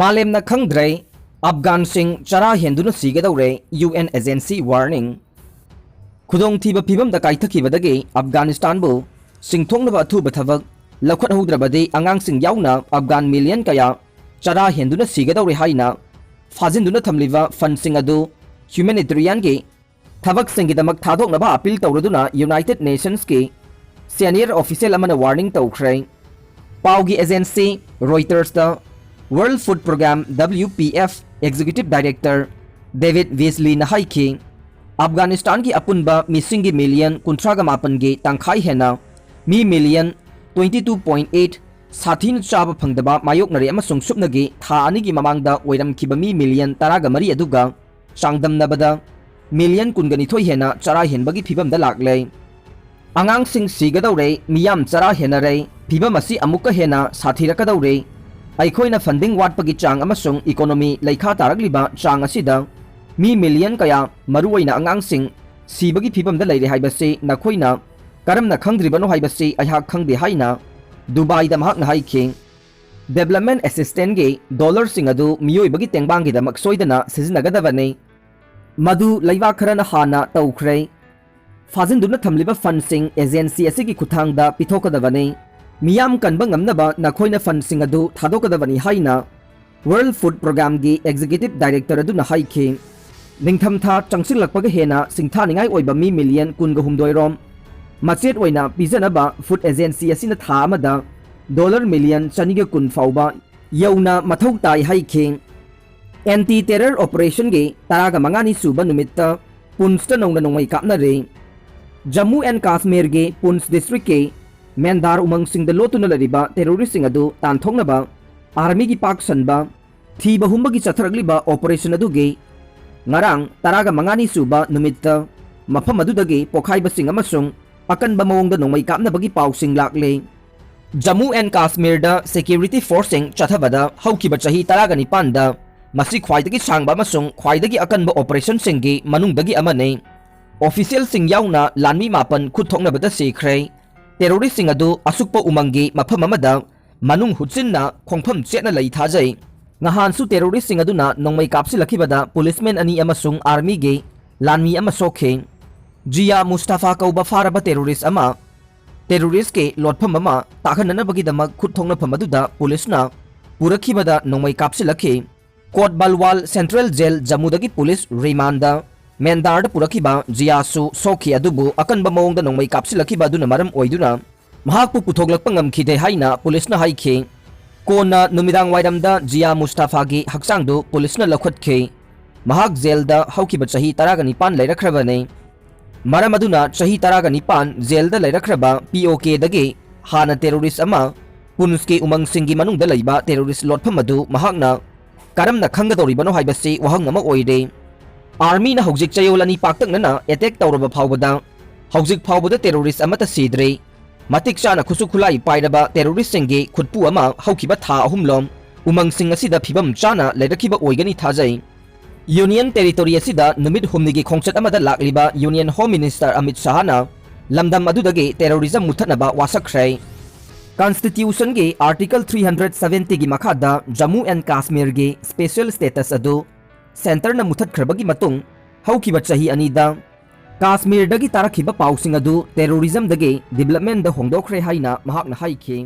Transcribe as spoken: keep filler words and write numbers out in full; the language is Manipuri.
ꯃꯥꯂꯦꯝꯅ ꯈꯪꯗ꯭ꯔꯦ, ꯑꯐꯒꯥꯟꯁꯤꯡ ꯆꯔꯥ ꯍꯦꯟꯗꯨꯅ ꯁꯤꯒꯗꯧꯔꯦ, ꯌꯨ ꯑꯦꯟ ꯑꯦꯖꯦꯟꯁꯤ ꯋꯥꯔꯅꯤꯡ꯫ ꯈꯨꯗꯣꯡꯊꯤꯕ ꯐꯤꯕꯝꯗ ꯀꯥꯏꯊꯈꯤꯕꯗꯒꯤ ꯑꯐꯒꯥꯅꯤꯁꯇꯥꯟꯕꯨ ꯁꯤꯡꯊꯣꯛꯅꯕ ꯑꯊꯨꯕ ꯊꯕꯛ ꯂꯧꯈꯠꯍꯧꯗ꯭ꯔꯕꯗꯤ ꯑꯉꯥꯡꯁꯤꯡ ꯌꯥꯎꯅ ꯑꯐꯒꯥꯟ ꯃꯤꯂꯤꯌꯟ ꯀꯌꯥ ꯆꯔꯥ ꯍꯦꯟꯗꯨꯅ ꯁꯤꯒꯗꯧꯔꯦ ꯍꯥꯏꯅ ꯐꯥꯖꯤꯟꯗꯨꯅ ꯊꯝꯂꯤꯕ ꯐꯟꯁꯤꯡ ꯑꯗꯨ ꯍ꯭ꯌꯨꯃꯦꯅꯤꯇꯦꯔꯤꯌꯟꯒꯤ ꯊꯕꯛꯁꯤꯡꯒꯤꯗꯃꯛ ꯊꯥꯗꯣꯛꯅꯕ ꯑꯄꯤꯜ ꯇꯧꯔꯗꯨꯅ ꯌꯨꯅꯥꯏꯇꯦꯗ ꯅꯦꯁꯟꯁꯀꯤ ꯁꯦꯅꯤꯌꯔ ꯑꯣꯐꯤꯁꯤꯌꯦꯜ ꯑꯃꯅ ꯋꯥꯔꯅꯤꯡ ꯇꯧꯈ꯭ꯔꯦ꯫ ꯄꯥꯎꯒꯤ ꯑꯦꯖꯦꯟꯁꯤ ꯔꯣꯏꯇꯔꯁꯇ world food programme, W P F, executive director ꯗꯦꯕꯤꯗ ꯋꯤꯖꯂꯤꯅ ꯍꯥꯏꯈꯤ, ꯑꯐꯒꯥꯅꯤꯁꯇꯥꯟꯒꯤ ꯑꯄꯨꯟꯕ ꯃꯤꯁꯤꯡꯒꯤ ꯃꯤꯂꯤꯌꯟ ꯀꯨꯟꯊ꯭ꯔꯥꯒ ꯃꯥꯄꯟꯒꯤ ꯇꯪꯈꯥꯏ ꯍꯦꯟꯅ, ꯃꯤ million twenty two point eight ꯁꯥꯊꯤꯅ ꯆꯥꯕ ꯐꯪꯗꯕ ꯃꯥꯌꯣꯛꯅꯔꯦ ꯑꯃꯁꯨꯡ ꯁꯨꯞꯅꯒꯤ ꯊꯥ ꯑꯅꯤꯒꯤ ꯃꯃꯥꯡꯗ ꯑꯣꯏꯔꯝꯈꯤꯕ ꯃꯤ ꯃꯤꯂꯤꯌꯟ ꯇꯔꯥꯒ ꯃꯔꯤ ꯑꯗꯨꯒ ꯆꯥꯡꯗꯝꯅꯕꯗ ꯃꯤꯂꯤꯌꯟ ꯀꯨꯟꯒ ꯅꯤꯊꯣꯏ ꯍꯦꯟꯅ ꯆꯔꯥ ꯍꯦꯟꯕꯒꯤ ꯐꯤꯕꯝꯗ ꯂꯥꯛꯂꯦ꯫ ꯑꯉꯥꯡꯁꯤꯡ ꯁꯤꯒꯗꯧꯔꯦ, ꯃꯤꯌꯥꯝ ꯆꯔꯥ ꯍꯦꯟꯅꯔꯦ, ꯐꯤꯕꯝ ꯑꯁꯤ ꯑꯃꯨꯛꯀ ꯍꯦꯟꯅ ꯁꯥꯊꯤꯔꯛꯀꯗꯧꯔꯦ꯫ ꯑꯩꯈꯣꯏꯅ ꯐꯟꯗꯤꯡ ꯋꯥꯠꯄꯒꯤ ꯆꯥꯡ ꯑꯃꯁꯨꯡ ꯏꯀꯣꯅꯣꯃꯤ ꯂꯩꯈꯥ ꯇꯥꯔꯛꯂꯤꯕ ꯆꯥꯡ ꯑꯁꯤꯗ ꯃꯤ ꯃꯤꯂꯤꯌꯟ ꯀꯌꯥ, ꯃꯔꯨꯑꯣꯏꯅ ꯑꯉꯥꯡꯁꯤꯡ, ꯁꯤꯕꯒꯤ ꯐꯤꯕꯝꯗ ꯂꯩꯔꯦ ꯍꯥꯏꯕꯁꯤ ꯅꯈꯣꯏꯅ ꯀꯔꯝꯅ ꯈꯪꯗ꯭ꯔꯤꯕꯅꯣ ꯍꯥꯏꯕꯁꯤ ꯑꯩꯍꯥꯛ ꯈꯪꯗꯦ ꯍꯥꯏꯅ ꯗꯨꯕꯥꯏꯗ ꯃꯍꯥꯛꯅ ꯍꯥꯏꯈꯤ꯫ ꯗꯦꯕꯂꯞꯃꯦꯟꯠ ꯑꯦꯁꯤꯁꯇꯦꯟꯠꯒꯤ ꯗꯣꯂꯔꯁꯤꯡ ꯑꯗꯨ ꯃꯤꯑꯣꯏꯕꯒꯤ ꯇꯦꯡꯕꯥꯡꯒꯤꯗꯃꯛ ꯁꯣꯏꯗꯅ ꯁꯤꯖꯤꯟꯅꯒꯗꯕꯅꯤ꯫ ꯃꯗꯨ ꯂꯩꯕꯥꯛ ꯈꯔꯅ ꯍꯥꯟꯅ ꯇꯧꯈ꯭ꯔꯦ꯫ ꯐꯥꯖꯤꯟꯗꯨꯅ ꯊꯝꯂꯤꯕ ꯐꯟꯁꯤꯡ ꯑꯦꯖꯦꯟꯁꯤ ꯑꯁꯤꯒꯤ ꯈꯨꯠꯊꯥꯡꯗ ꯄꯤꯊꯣꯛꯀꯗꯕꯅꯤ꯫ ꯃꯤꯌꯥꯝ ꯀꯟꯕ ꯉꯝꯅꯕ ꯅꯈꯣꯏꯅ ꯐꯟꯁꯤꯡ ꯑꯗꯨ ꯊꯥꯗꯣꯛꯀꯗꯕꯅꯤ ꯍꯥꯏꯅ ꯋꯥꯔꯜꯗ ꯐꯨꯗ ꯄ꯭ꯔꯣꯒ꯭ꯔꯥꯝꯒꯤ ꯑꯦꯛꯖꯤꯀ꯭ꯌꯨꯇꯤꯚ ꯗꯥꯏꯔꯦꯛꯇꯔ ꯑꯗꯨꯅ ꯍꯥꯏꯈꯤ꯫ ꯅꯤꯡꯊꯝꯊꯥ ꯆꯪꯁꯤꯜꯂꯛꯄꯒ ꯍꯦꯟꯅ ꯁꯤꯡꯊꯥꯅꯤꯡꯉꯥꯏ ꯑꯣꯏꯕ ꯃꯤ ꯃꯤꯂꯤꯌꯟ ꯀꯨꯟꯒ ꯍꯨꯝꯗꯣꯏ ꯔꯣꯝ ꯃꯆꯦꯠ ꯑꯣꯏꯅ ꯄꯤꯖꯅꯕ ꯐꯨꯗ ꯑꯦꯖꯦꯟꯁꯤ ꯑꯁꯤꯅ ꯊꯥ ꯑꯃꯗ ꯗꯣꯂꯔ ꯃꯤꯂꯤꯌꯟ ꯆꯅꯤꯒ ꯀꯨꯟ ꯐꯥꯎꯕ ꯌꯧꯅ ꯃꯊꯧ ꯇꯥꯏ ꯍꯥꯏꯈꯤ꯫ ꯑꯦꯟꯇꯤ ꯇꯦꯔꯔ ꯑꯣꯄꯔꯦꯁꯟꯒꯤ ꯇꯔꯥꯒ ꯃꯉꯥꯅꯤ ꯁꯨꯕ ꯅꯨꯃꯤꯠꯇ ꯄꯨꯟꯁꯇ ꯅꯧꯅ ꯅꯣꯡꯃꯩ ꯀꯥꯞꯅꯔꯦ꯫ ꯖꯝꯃꯨ ꯑꯦꯟ ꯀꯥꯁꯃꯤꯔꯒꯤ ꯄꯨꯟꯁ ꯗꯤꯁꯇ꯭ꯔꯤꯛꯀꯤ ꯃꯦꯟꯗꯥꯔ ꯎꯃꯪꯁꯤꯡꯗ ꯂꯣꯠꯇꯨꯅ ꯂꯩꯔꯤꯕ ꯇꯦꯔꯣꯔꯤꯁ꯭ꯠꯁꯤꯡ ꯑꯗꯨ ꯇꯥꯟꯊꯣꯛꯅꯕ ꯑꯥꯔꯃꯤꯒꯤ ꯄꯥꯛ ꯁꯟꯕ ꯊꯤꯕ ꯍꯨꯝꯕꯒꯤ ꯆꯠꯊꯔꯛꯂꯤꯕ ꯑꯣꯄꯔꯦꯁꯟ ꯑꯗꯨꯒꯤ ꯉꯔꯥꯡ ꯇꯔꯥꯒ ꯃꯉꯥꯅꯤ ꯁꯨꯕ ꯅꯨꯃꯤꯠꯇ ꯃꯐꯝ ꯑꯗꯨꯗꯒꯤ ꯄꯣꯈꯥꯏꯕꯁꯤꯡ ꯑꯃꯁꯨꯡ ꯑꯀꯟꯕ ꯃꯑꯣꯡꯗ ꯅꯣꯡꯃꯩ ꯀꯥꯞꯅꯕꯒꯤ ꯄꯥꯎꯁꯤꯡ ꯂꯥꯛꯂꯦ꯫ ꯖꯝꯃꯨ ꯑꯦꯟ ꯀꯥꯁꯃꯤꯔꯗ ꯁꯦꯀ꯭ꯌꯨꯔꯤꯇꯤ ꯐꯣꯔꯁꯁꯤꯡ ꯆꯠꯊꯕꯗ ꯍꯧꯈꯤꯕ ꯆꯍꯤ ꯇꯔꯥꯒ ꯅꯤꯄꯥꯟꯗ ꯃꯁꯤ ꯈ꯭ꯋꯥꯏꯗꯒꯤ ꯁꯥꯡꯕ ꯑꯃꯁꯨꯡ ꯈ꯭ꯋꯥꯏꯗꯒꯤ ꯑꯀꯟꯕ ꯑꯣꯄꯔꯦꯁꯟꯁꯤꯡꯒꯤ ꯃꯅꯨꯡꯗꯒꯤ ꯑꯃꯅꯤ꯫ ꯑꯣꯐꯤꯁꯤꯌꯦꯜꯁꯤꯡ ꯌꯥꯎꯅ ꯂꯥꯟꯃꯤ ꯃꯥꯄꯟ ꯈꯨꯠ ꯊꯣꯛꯅꯕꯗ ꯁꯤꯈ꯭ꯔꯦ꯫ ꯇꯦꯔꯣꯔꯤꯁ꯭ꯠꯁꯤꯡ ꯑꯗꯨ ꯑꯁꯨꯛꯄ ꯎꯃꯪꯒꯤ ꯃꯐꯝ ꯑꯃꯗ ꯃꯅꯨꯡ ꯍꯨꯠꯆꯤꯟꯅ ꯈꯣꯡꯐꯝ ꯆꯦꯠꯅ ꯂꯩ ꯊꯥꯖꯩ꯫ ꯉꯍꯥꯟꯁꯨ terroristꯁꯤꯡ ꯑꯗꯨꯅ ꯅꯣꯡꯃꯩ ꯀꯥꯞꯁꯤꯜꯂꯛꯈꯤꯕꯗ policeman ꯑꯅꯤ ꯑꯃꯁꯨꯡ armyꯒꯤ ꯂꯥꯟꯃꯤ ꯑꯃ ꯁꯣꯛꯈꯤ꯫ ꯖꯤꯌꯥ ꯃꯨꯁꯇꯥꯐꯥ ꯀꯧꯕ ꯐꯥꯔꯕ terrorist ꯑꯃ terroristꯀꯤ ꯂꯣꯠꯐꯝ ꯑꯃ ꯇꯥꯛꯍꯟꯅꯅꯕꯒꯤꯗꯃꯛ ꯈꯨꯠ ꯊꯣꯛꯅꯐꯝ ꯑꯗꯨꯗ policeꯅ ꯄꯨꯔꯛꯈꯤꯕꯗ ꯅꯣꯡꯃꯩ ꯀꯥꯞꯁꯤꯜꯂꯛꯈꯤ꯫ ꯀꯣꯠꯕꯥꯜꯋꯥꯜ Central Jail ꯖꯝꯃꯨꯗꯒꯤ police rimandꯗ ꯃꯦꯟꯗꯥꯔꯗ ꯄꯨꯔꯛꯈꯤꯕ ꯖꯤꯌꯥꯁꯨ ꯁꯣꯛꯈꯤ, ꯑꯗꯨꯕꯨ ꯑꯀꯟꯕ ꯃꯑꯣꯡꯗ ꯅꯣꯡꯃꯩ ꯀꯥꯞꯁꯤꯜꯂꯛꯈꯤꯕ ꯑꯗꯨꯅ ꯃꯔꯝ ꯑꯣꯏꯗꯨꯅ ꯃꯍꯥꯛꯄꯨ ꯄꯨꯊꯣꯛꯂꯛꯄ ꯉꯝꯈꯤꯗꯦ ꯍꯥꯏꯅ policeꯅ ꯍꯥꯏꯈꯤ꯫ ꯀꯣꯟꯅ ꯅꯨꯃꯤꯗꯥꯡ ꯋꯥꯏꯔꯝꯗ ꯖꯤꯌꯥ ꯃꯨꯁꯇꯥꯐꯥꯒꯤ ꯍꯛꯆꯥꯡꯗꯨ policeꯅ ꯂꯧꯈꯠꯈꯤ꯫ ꯃꯍꯥꯛ jailꯗ ꯍꯧꯈꯤꯕ ꯆꯍꯤ ꯇꯔꯥꯒ ꯅꯤꯄꯥꯟ ꯂꯩꯔꯛꯈ꯭ꯔꯕꯅꯤ꯫ ꯃꯔꯝ ꯑꯗꯨꯅ ꯆꯍꯤ ꯇꯔꯥꯒ ꯅꯤꯄꯥꯟ jailꯗ ꯂꯩꯔꯛꯈ꯭ꯔꯕ POKꯗꯒꯤ ꯍꯥꯟꯅ terrorist ꯑꯃ ꯄꯨꯟꯁꯀꯤ ꯎꯃꯪꯁꯤꯡꯒꯤ ꯃꯅꯨꯡꯗ ꯂꯩꯕ terrorist ꯂꯣꯠꯐꯝ ꯑꯗꯨ ꯃꯍꯥꯛꯅ ꯀꯔꯝꯅ ꯈꯪꯒꯗꯧꯔꯤꯕꯅꯣ ꯍꯥꯏꯕꯁꯤ ꯋꯥꯍꯪ ꯑꯃ ꯑꯣꯏꯔꯦ꯫ Armyꯅ ꯍꯧꯖꯤꯛ ꯆꯌꯣꯜ ꯑꯅꯤ ꯄꯥꯛꯇꯛꯅꯅ attack ꯇꯧꯔꯕ ꯐꯥꯎꯕꯗ ꯍꯧꯖꯤꯛ ꯐꯥꯎꯕꯗ terrorist ꯑꯃꯠꯇ ꯁꯤꯗ꯭ꯔꯤ꯫ ꯃꯇꯤꯛ ꯆꯥꯅ ꯈꯨꯠꯁꯨ ꯈꯨꯠꯂꯥꯏ ꯄꯥꯏꯔꯕ terroristꯁꯤꯡꯒꯤ ꯈꯨꯠꯄꯨ ꯑꯃ ꯍꯧꯈꯤꯕ ꯊꯥ ꯑꯍꯨꯝꯂꯣꯝ ꯎꯃꯪꯁꯤꯡ ꯑꯁꯤꯗ ꯐꯤꯕꯝ ꯆꯥꯅ ꯂꯩꯔꯛꯈꯤꯕ ꯑꯣꯏꯒꯅꯤ ꯊꯥꯖꯩ꯫ Union Territory ꯑꯁꯤꯗ ꯅꯨꯃꯤꯠ ꯍꯨꯝꯅꯤꯒꯤ ꯈꯣꯡꯆꯠ ꯑꯃꯗ ꯂꯥꯛꯂꯤꯕ Union Home Minister ꯑꯃꯤꯠ ꯁꯍꯥꯅ ꯂꯝꯗꯝ ꯑꯗꯨꯗꯒꯤ terrorism ꯃꯨꯠꯊꯠꯅꯕ ꯋꯥꯁꯛꯈ꯭ꯔꯦ꯫ Constitutionꯒꯤ Article three hundred seventyꯒꯤ ꯃꯈꯥꯗ Jammu and Kashmirꯒꯤ special status ꯑꯗꯨ centreꯅ ꯃꯨꯠꯊꯠꯈ꯭ꯔꯕꯒꯤ ꯃꯇꯨꯡ ꯍꯧꯈꯤꯕ ꯆꯍꯤ ꯑꯅꯤꯗ ꯀꯥꯁꯃꯤꯔꯗꯒꯤ ꯇꯥꯔꯛꯈꯤꯕ ꯄꯥꯎꯁꯤꯡ ꯑꯗꯨ terrorismꯗꯒꯤ developmentꯗ ꯍꯣꯡꯗꯣꯛꯈ꯭ꯔꯦ ꯍꯥꯏꯅ ꯃꯍꯥꯛꯅ ꯍꯥꯏꯈꯤ꯫